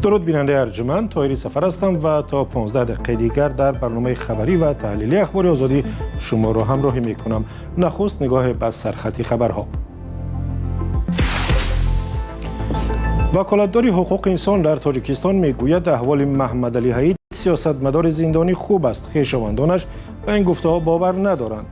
Дуруд, бинандаи арҷманд. Тоҳири Сафар ҳастам ва то 15 дақиқаи дигар дар барномаи хабарӣ ва таҳлилии Ахбори Озодӣ шуморо ҳамроҳӣ мекунам. Нахуст нигоҳе ба сархати хабарҳо. Ваколатдори ҳуқуқи инсон дар Тоҷикистон мегӯяд, аҳволи Маҳмадалӣ Ҳаид, сиёсатмадори зиндонӣ, хуб аст. Хешовандонаш ба ин гуфтаҳо бовар надоранд.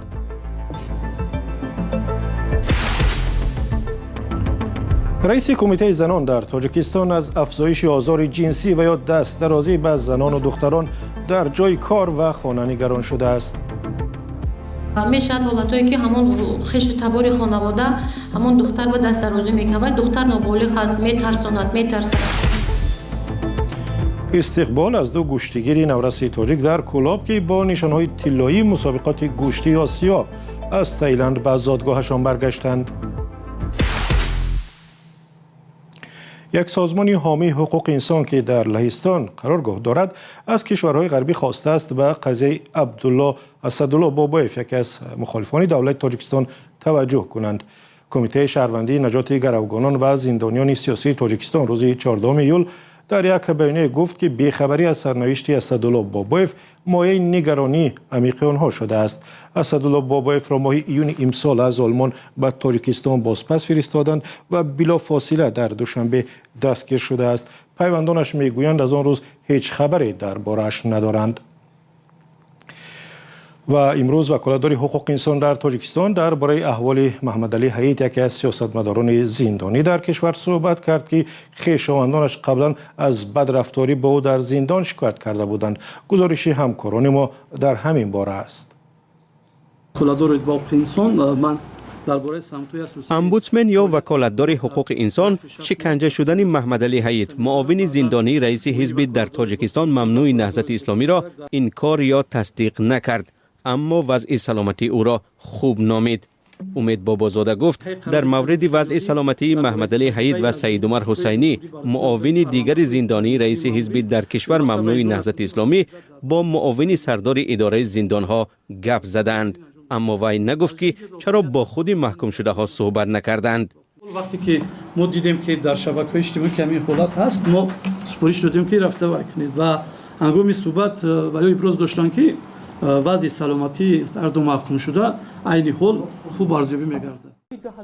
Раиси Кумитаи занон дар Тоҷикистон аз афзоиши озори ҷинсӣ ва ё дастдарозӣ ба занону духтарон дар ҷои кор ва хона нигарон шудааст. Мешавад ҳолатҳое, ки ҳамон хешу табори хонавода ҳамон духтар ба дастдарозӣ мекунад, вай духтар ноболиғ ҳаст, метарсонад, метарсад. Истиқбол аз ду гӯштигири навраси тоҷик дар Кӯлоб, ки бо нишонҳои тиллоии мусобиқоти гӯштии Осиё аз Таиланд ба зодгоҳашон баргаштанд. Як созмони ҳомии ҳуқуқи инсон, ки дар Лаҳистон қароргоҳ дорад, аз кишварҳои ғарбӣ хостааст, ба қазияи Абдулло Асадулло Бобоев, яке аз мухолифони давлати Тоҷикистон, таваҷҷӯҳ кунанд. Кумитаи шаҳрвандии наҷоти гаравгонон ва зиндониёни сиёсии Тоҷикистон рӯзи 14 июл дар як баёния гуфт, ки бехабарӣ аз сарнавишти Асадулло Бобоев мояи нигаронии амиқи онҳо шудааст. Асадулло Бобоевро моҳи июни имсол аз Олмон ба Тоҷикистон бозпас фиристоданд ва билофосила дар Душанбе дастгир шудааст. Пайвандонаш мегӯянд, аз он рӯз ҳеҷ хабаре дар борааш надоранд. Ва имрӯз ваколатдори ҳуқуқи инсон дар Тоҷикистон дар бораи аҳволи Маҳмадалӣ Ҳаид, яке аз сиёсатмадорони зиндонӣ дар кишвар, суҳбат кард, ки хешовандонаш қаблан аз бадрафторӣ бо ӯ дар зиндон шикоят карда буданд. Гузориши ҳамкорони мо дар ҳамин бора аст. Омбудсмен ё ваколатдори ҳуқуқи инсон шиканҷа шудани Маҳмадалӣ Ҳаид, муовини зиндонии раиси ҳизби дар Тоҷикистон мамнӯи Наҳзати Исломиро инкор ё тасдиқ накард, аммо вазъи саломатии ӯро хуб номид. Умед Бобозода гуфт, дар мавриди вазъи саломатии Маҳмадалӣ Ҳаид ва Саидумар Ҳусайнӣ, муовини дигари зиндонии раиси ҳизби дар кишвар мамнӯи Наҳзати Исломӣ, бо муовини сардори идораи зиндонҳо гап задаанд, аммо вай нагуфт, ки чаро бо худи маҳкумшудаҳо суҳбат накарданд. Вақте ки мо дидем, ки дар шабакаҳои иҷтимоӣ ки ҳамин ҳолат ҳаст, мо супориш додем, ки рафта вай кунед, ва ҳангоми суҳбат ва ё иброз доштанд, ки вазъи саломатии ҳарду маҳкумшуда айни ҳол хуб арзёбӣ мегардад.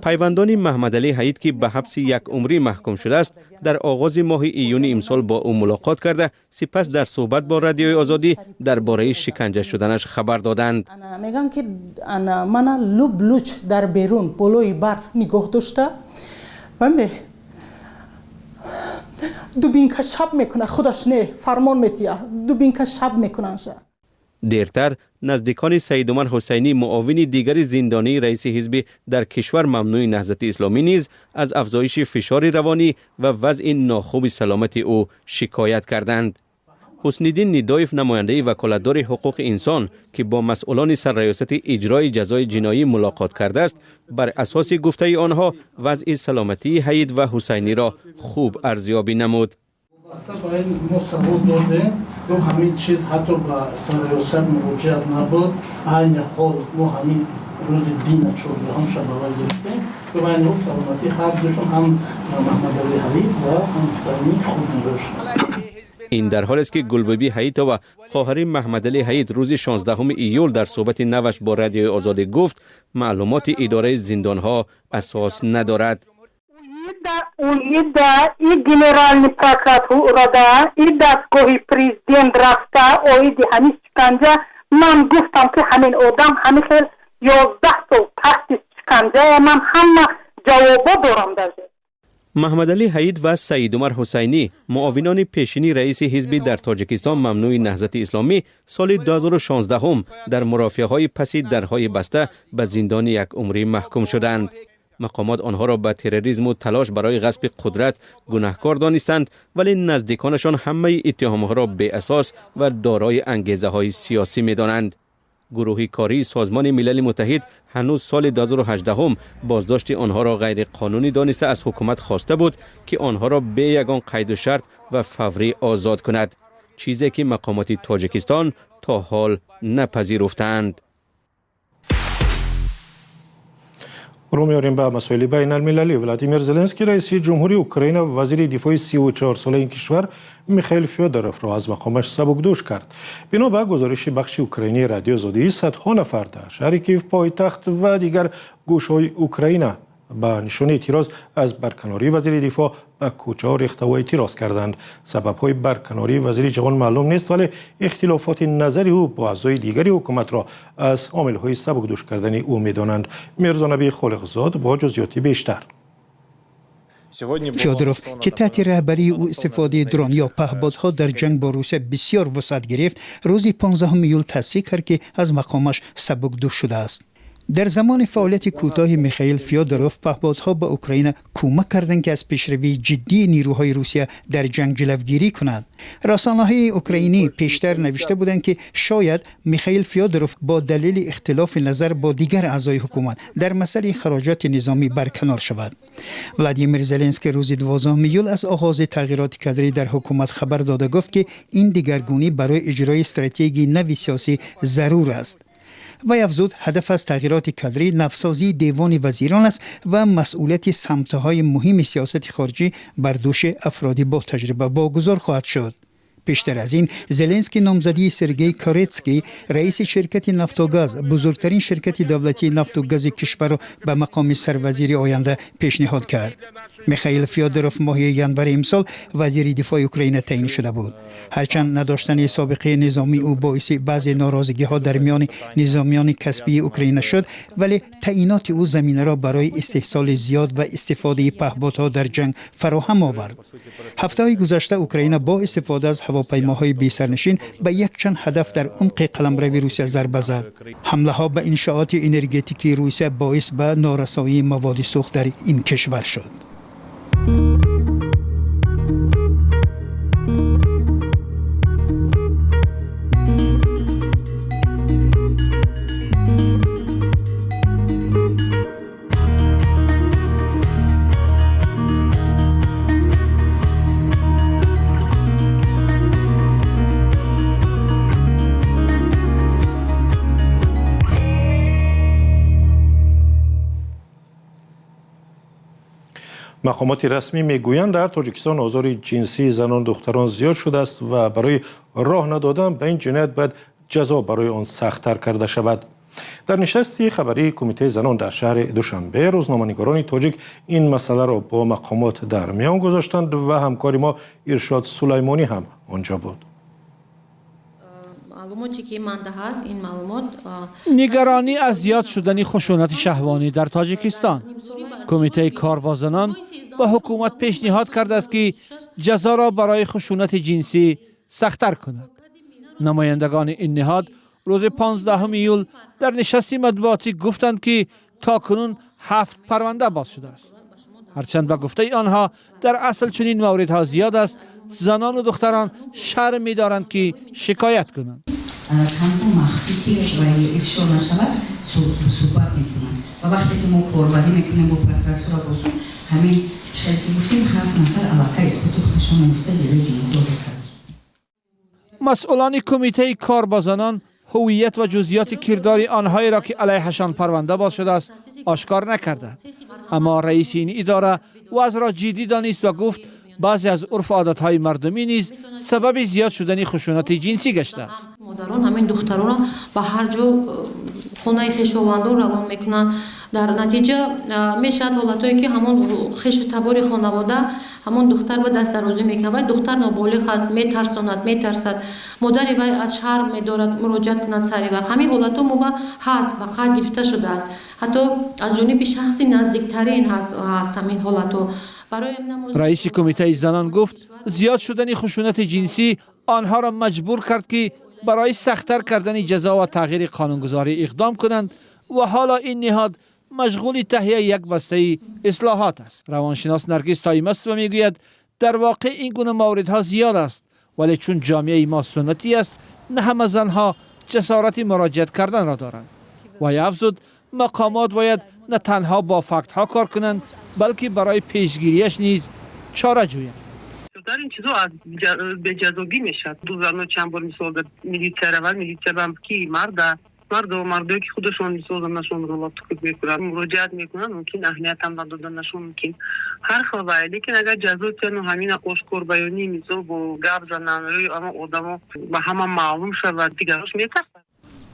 Пайвандони Маҳмадалӣ Ҳаид, ки ба ҳабси якумрӣ маҳкум шудааст, дар оғози моҳи июни имсол бо ӯ мулоқот карда, сипас дар суҳбат бо Радиои Озодӣ дар бораи шиканҷа шуданаш хабар доданд. Мегӯянд, ки мана луб луч дар берун болои барф нигоҳ дошта, дубинка шаб мекунад, худаш не, фармон метиҳад, дубинка шаб мекунанд. Дертар наздикони Саидумар Ҳусайнӣ, муовини дигари зиндонии раиси ҳизби дар кишвар мамнӯи Наҳзати Исломӣ, низ аз афзоиши фишори равонӣ ва вазъи нохуби саломати ӯ шикоят карданд. Ҳусниддин Нидоев, намояндаи ваколатдори ҳуқуқи инсон, ки бо масъулони сарраёсати иҷрои ҷазои ҷиноӣ мулоқот кардааст, бар асоси гуфтаи онҳо вазъи саломатии Ҳаид ва Ҳусайниро хуб арзёбӣ намуд. Вобаста ба ин мо савол додем, гуфт, ҳамин чиз ҳатто ба сарриёсат муроҷиат набуд. Айни ҳол мо ҳамин рӯзи дина 14-ҳум шабава гирифтем. Гуфт, айни ҳол саломатии ҳар душон, ҳам Маҳмадалӣ Ҳаид ва ҳам Ҳусайнӣ, хуб мебошад. Ин дар ҳолест, ки Гулбибӣ Ҳаитова, хоҳари Маҳмадалӣ Ҳаид, рӯзи 16 июл дар суҳбати наваш бо Радиои Озодӣ гуфт, маълумоти идораи зиндонҳо асос надорад. Уида и генеральный прокуратурада, и дастгоҳи президент рафта, оиди ҳамин шиканҷа ман гуфтам, ки ҳамин одам ҳамин хел 11 сол таҳти шиканҷая, ман ҳама ҷавобо дорам даже. Маҳмадалӣ Ҳаид ва Саидумар Ҳусайнӣ, муовинони пешини раиси ҳизби дар Тоҷикистон мамнӯи Наҳзати Исломӣ, соли 2016 дар мурофиаҳои паси дарҳои баста ба зиндони якумрӣ маҳкум шуданд. Мақомот онҳоро ба терроризму талош барои ғасби қудрат гунаҳкор донистанд, вале наздиконашон ҳамаи иттиҳомҳоро беасос ва дорои ангезаҳои сиёсӣ медонанд. Гурӯҳи кории Созмони Милали Муттаҳид ҳанӯз соли 2018 боздошти онҳоро ғайриқонунӣ дониста, аз ҳукумат хоста буд, ки онҳоро бе ягон қайду шарт ва фаврӣ озод кунад, чизе ки мақомоти Тоҷикистон то ҳол напазируфтаанд. Рӯ меорем ба масоили байналмилалӣ. Владимир Зеленский, раиси ҷумҳури Украина, вазири дифои 34-солаи ин кишвар Михаил Фёдоровро аз мақомаш сабукдӯш кард. Бино ба гузориши бахши украинии Радиои Озодӣ, садҳо нафар дар шаҳри Киев, пойтахт, ва дигар гӯшҳои Украина ба нишони эътироз аз барканории вазири дифоъ ба кӯчаҳо рехтаву эътироз карданд. Сабабҳои барканории вазири ҷавон маълум нест, вале ихтилофоти назари ӯ бо аъзои дигари ҳукуматро аз омилҳои сабукдӯш кардани ӯ медонанд. Мирзонаби Холиқзод бо ҷузъиёти бештар. Фёдоров, ки таҳти раҳбарии ӯ истифодаи дрон ё паҳбодҳо дар ҷанг бо Русия бисёр вусъат гирифт, рӯзи 15 июл тасдиқ кард, ки аз мақомаш сабукдӯш шудааст. Дар замони фаъолияти кӯтоҳи Михаил Фёдоров паҳбодҳо ба Украина кӯмак карданд, ки аз пешравии ҷиддии нирӯҳои Русия дар ҷанг ҷилавгирӣ кунанд. Расонаҳои украинӣ пештар навишта буданд, ки шояд Михаил Фёдоров бо далели ихтилофи назар бо дигар аъзои ҳукумат дар масъалаи хароҷоти низомӣ барканор шавад. Владимир Зеленский рӯзи 12 июл аз оғози тағйироти кадрӣ дар ҳукумат хабар дода, гуфт, ки ин дигаргунӣ барои иҷрои стратегияи нави сиёсӣ зарур аст. Вай афзуд, ҳадаф аз тағйироти кадрӣ навсозии Девони вазирон аст ва масъулияти самтҳои муҳими сиёсати хориҷӣ бар дӯши афроди ботаҷриба вогузор хоҳад шуд. Пештар аз ин Зеленский номзадии Сергей Корецкий, раиси ширкати Нафтогаз, бузургтарин ширкати давлатии нафту гази кишварро, ба мақоми сарвазири оянда пешниҳод кард. Михаил Фёдоров моҳи январи имсол вазири дифои Украина таъин шуда буд. Ҳарчанд надоштани собиқаи низомии ӯ боиси баъзе норозигиҳо дар миёни низомиёни касбии Украина шуд, вале таъиноти ӯ заминаро барои истеҳсоли зиёд ва истифодаи паҳбодҳо дар ҷанг фароҳам овард. Ҳафтаҳои гузашта Украина бо истифода аз ҳавопаймоҳои бесарнишин ба якчанд ҳадаф дар умқи қаламрави Русия зарба зад. Ҳамлаҳо ба иншооти энергетикии Русия боис ба норасоии маводи сӯхт дар ин кишвар шуд. Мақомоти расмӣ мегӯянд, дар Тоҷикистон озори ҷинсии занон, духтарон зиёд шудааст ва барои роҳ надодан ба ин ҷиноят бояд ҷазо барои он сахттар карда шавад. Дар нишасти хабарии Кумитаи занон дар шаҳри Душанбе рӯзноманигорони тоҷик ин масъаларо бо мақомот дар миён гузоштанд ва ҳамкори мо Иршод Сулаймонӣ ҳам он ҷо буд. Маълумоте ки манда ҳаст, ин маълумот. Нигаронӣ аз зиёд шудани хушунати шаҳвонӣ дар Тоҷикистон. Кумитаи кор бо занон ба ҳукумат пешниҳод кардааст, ки ҷазоро барои хушунати ҷинсӣ сахттар кунад. Намояндагони ин ниҳод рӯзи 15 июл дар нишасти матбуотӣ гуфтанд, ки то кунун ҳафт парванда боз шудааст. Ҳарчанд ба гуфтаи онҳо дар асл чунин мавридҳо зиёд аст, занону духтарон шарм медоранд, ки шикоят кунанд. Танҳо махфӣ, ки ифшо нашавад, суҳбат мекунанд ва вақте ки мо корбарӣ мекунем бо прокуратура, бо суд, ҳамин чихел ки гуфтем, ҳафт нафар аллакай исботи худашон ёфта, делои ҷиноятро карда. Масъулони Кумитаи кор бо занон ҳувият ва ҷузъиёти кирдори онҳоеро, ки алайҳашон парванда боз шудааст, ошкор накарданд. Аммо раиси ин идора вазъро ҷиддӣ донист ва гуфт, баъзе аз урфу одатҳои мардумӣ низ сабаби зиёд шудани хушунати ҷинсӣ гаштааст. Модарон ҳамин духтаронро ба ҳар ҷо, хонаи хешовандон равон мекунанд. Дар натиҷа мешавад ҳолатҳое, ки ҳамон хешу табори хонавода ҳамон духтар ба даст дарозӣ мекунад. Вай духтар ноболиғ аст, метарсонад, метарсад. Модари вай аз шарм медорад муроҷиат кунад сари вақт. Ҳамин ҳолатҳо мо ба ҳаст, ба қайд гирифта шудааст, ҳатто аз ҷониби шахси наздиктарин ҳаст ҳамин ҳолатҳо. Раиси Кумитаи занон гуфт, зиёд шудани хушунати ҷинсӣ онҳоро маҷбур кард, ки барои сахттар кардани ҷазо ва тағйири қонунгузорӣ иқдом кунанд ва ҳоло ин ниҳод машғули таҳияи як бастаи ислоҳот аст. Равоншинос Наргиз Тоймасова мегӯяд, дар воқеъ ин гуна мавридҳо зиёд аст, вале чун ҷомеаи мо суннатӣ аст, на ҳама занҳо ҷасорати муроҷиат карданро доранд. Вай афзуд, мақомот бояд на танҳо бо фактҳо кор кунанд, балки барои пешгириаш низ чора ҷӯянд. Дар ин чизо аз беҷазогӣ мешавад. Ду зано чанд бор, мисол, милитсия равад, милитсия бам ки марда. Мардое, ки худашон, мисол, занашонро латукӯб мекунанд, муроҷиат мекунанд, мумкин аҳамиятам надоданашон мумкин, ҳар хел вай. Лекин агар ҷазо тияну ҳамина ошкор баёнӣ, мисол, бо гап зананд, рӯи ама одамо ба ҳама маълум шавад, дигарош метарсад.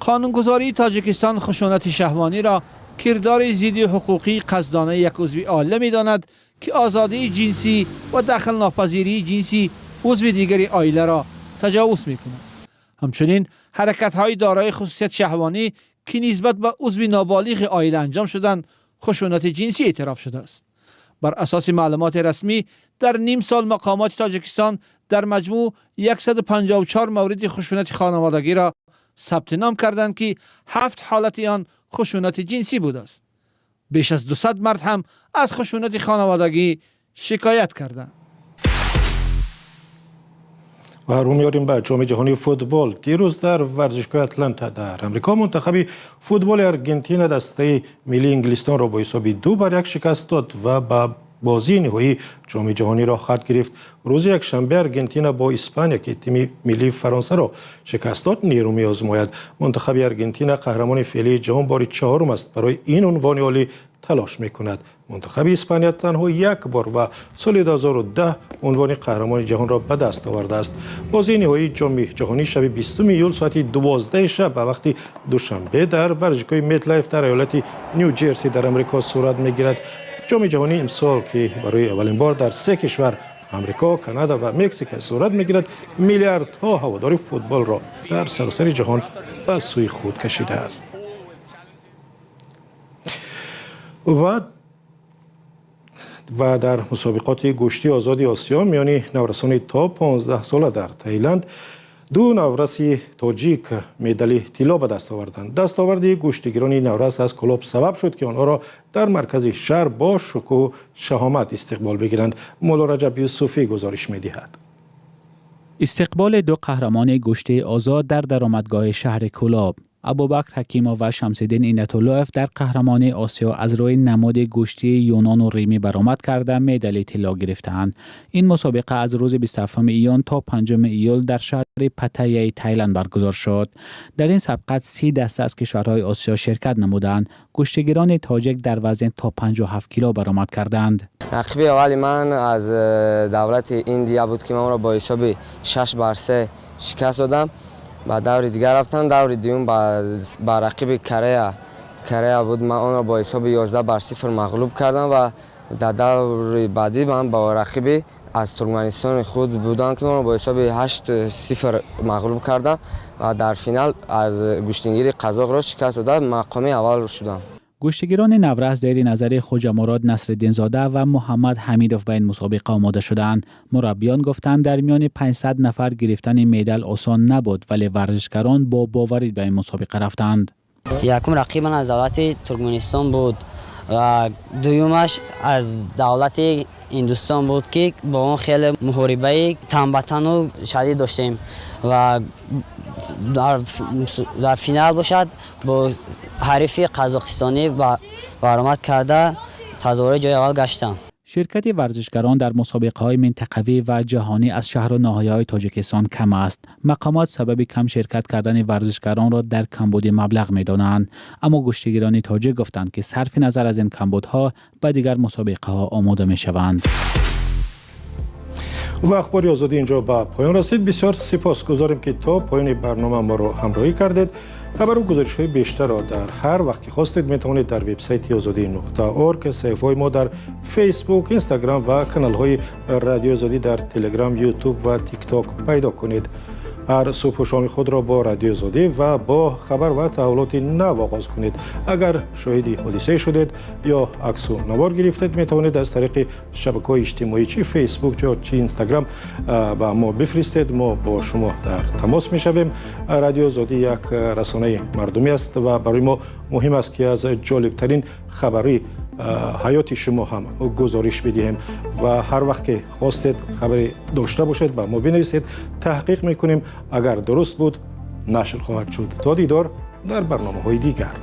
Қонунгузории Тоҷикистон хушунати шаҳвониро кирдори зидди ҳуқуқии қасдонаи як узви оила медонад, ки озодии ҷинсӣ ва дахлнопазирии ҷинсии узви дигари оиларо таҷовуз мекунад. Ҳамчунин ҳаракатҳои дорои хусусияти шаҳвонӣ, ки нисбат ба узви ноболиғи оила анҷом шуданд, хушунати ҷинсӣ эътироф шудааст. Бар асоси маълумоти расмӣ, дар ним сол мақомоти Тоҷикистон дар маҷмӯъ 154 мавриди хушунати хонаводагиро сабти ном карданд, ки ҳафт ҳолати он хушунати ҷинсӣ будааст. Беш аз 200 мард ҳам аз хушунати хонаводагӣ шикоят карданд. Ва рӯ меорем ба Ҷоми ҷаҳонии футбол. Дирӯз дар варзишгоҳи Атланта дар Амрико мунтахаби футболи Аргентина дастаи миллии Инглистонро бо ҳисоби 2-1 шикаст дод ва ба бозии ниҳоии Ҷоми ҷаҳонӣ роҳ хат гирифт. Рӯзи якшанбе Аргентина бо Испания, ки тими миллии Фаронсаро шикаст дод, нерӯ меозмояд. Мунтахаби Аргентина, қаҳрамони феълии ҷаҳон, бори чаҳорум аст барои ин унвони олӣ талош мекунад. Мунтахаби Испания танҳо як бор ва соли 2010 унвони қаҳрамони ҷаҳонро ба даст овардааст. Бозии ниҳоии Ҷоми ҷаҳонӣ шаби 20 июл соати 12 шаб ба вақти Душанбе дар варзишгоҳи Метлайф дар иёлати Ню Ҷерси дар Амрико сурат мегирад. Ҷоми ҷаҳонӣ имсол, ки барои аввалин бор дар се кишвар, Амрико, Канада ва Мексика, сурат мегирад, миллиардҳо ҳаводори футболро дар саросари ҷаҳон ба сӯи худ кашидааст. Ва дар мусобиқоти гӯштии озоди Осиё миёни наврасони то 15 сола дар Таиланд ду навраси тоҷик медали тилло ба даст оварданд. Дастоварди гӯштигирони наврас аз Кӯлоб сабаб шуд, ки онҳоро дар маркази шаҳр бо шукӯҳу шаҳомат истиқбол бигиранд. Мулло Раҷаб Юсуфӣ гузориш медиҳад. Истиқболи ду қаҳрамони гӯштии озод дар даромадгоҳи шаҳри Кӯлоб. Абубакр Ҳакимов ва Шамсиддин Инатуллоев дар қаҳрамонии Осиё аз рӯи намуди гӯштии юнону римӣ баромад карда, медали тилло гирифтаанд. Ин мусобиқа аз рӯзи 27 июн то 5 июл дар шаҳри Паттайяи Тайланд баргузор шуд. Дар ин сабқат 30 даста аз кишварҳои Осиё ширкат намуданд. Гӯштигирони тоҷик дар вазн то 57 кило баромад карданд. Рақиби аввали ман аз давлати Индия буд, ки ман ӯро бо ҳисоби 6-3 шикаст додам. Ба даври дигар рафтам. Даври дуюм ба рақиби Корея буд. Ман онро бо ҳисоби 11-0 мағлуб кардам ва дар даври баъдӣ ман бо рақиби аз Туркманистони худ будам, ки онро бо ҳисоби 8-0 мағлуб кардам ва дар финал аз гӯштингири қазоқро шикаст дода, мақоми аввал шудам. Гӯштигирони наврас зери назари Хоҷамурод Насриддинзода ва Муҳаммад Ҳамидов ба ин мусобиқа омода шудаанд. Мураббиён гуфтанд, дар миёни 500 нафар гирифтани медал осон набуд, вале варзишгарон бо боварӣ ба ин мусобиқа рафтанд. Якум рақиб ман аз давлати Туркманистон буд ва дуюмаш аз давлати Ҳиндустон буд, ки бо он хеле муҳорибаи танбатану шадид доштем ва дар финал бошад, бо ҳарифи қазоқистонӣ баромад карда, сазовори ҷои аввал гаштам. Ширкати варзишгарон дар мусобиқаҳои минтақавӣ ва ҷаҳонӣ аз шаҳру ноҳияҳои Тоҷикистон кам аст. Мақомот сабаби кам ширкат кардани варзишгаронро дар камбуди маблағ медонанд, аммо гӯштигирони тоҷик гуфтанд, ки сарфи назар аз ин камбудҳо ба дигар мусобиқаҳо омода мешаванд. Ва Ахбори Озодӣ инҷо ба поён расид. Бисёр сипосгузорем, ки то поёни барнома моро ҳамроҳӣ кардед. Хабару гузоришҳои бештарро дар ҳар вақт ки хостед метавонед дар вебсайти озодӣ.org, саҳифаҳои мо дар Фейсбук, Инстаграм ва каналҳои Радиои Озодӣ дар Телеграм, Ютуб ва Тикток пайдо кунед. Ҳар субҳу шоми худро бо Радиои Озодӣ ва бо хабар ва таҳаввулоти нав оғоз кунед. Агар шоҳиди ҳодисае шудед ё аксу навор гирифтед, метавонед аз тариқи шабакаҳои иҷтимоӣ, чи Фейсбук, чи Инстаграм, ба мо бифиристед. Мо бо шумо дар тамос мешавем. Радиои Озодӣ як расонаи мардумӣ аст ва барои мо муҳим аст, ки аз ҷолибтарин хабари ҳаёти шумо ҳам гузориш бидиҳем. Ва ҳар вақт ки хостед, хабаре дошта бошед, ба мо бинависед, таҳқиқ мекунем. Агар дуруст буд, нашр хоҳад шуд. То дидор дар барномаҳои дигар.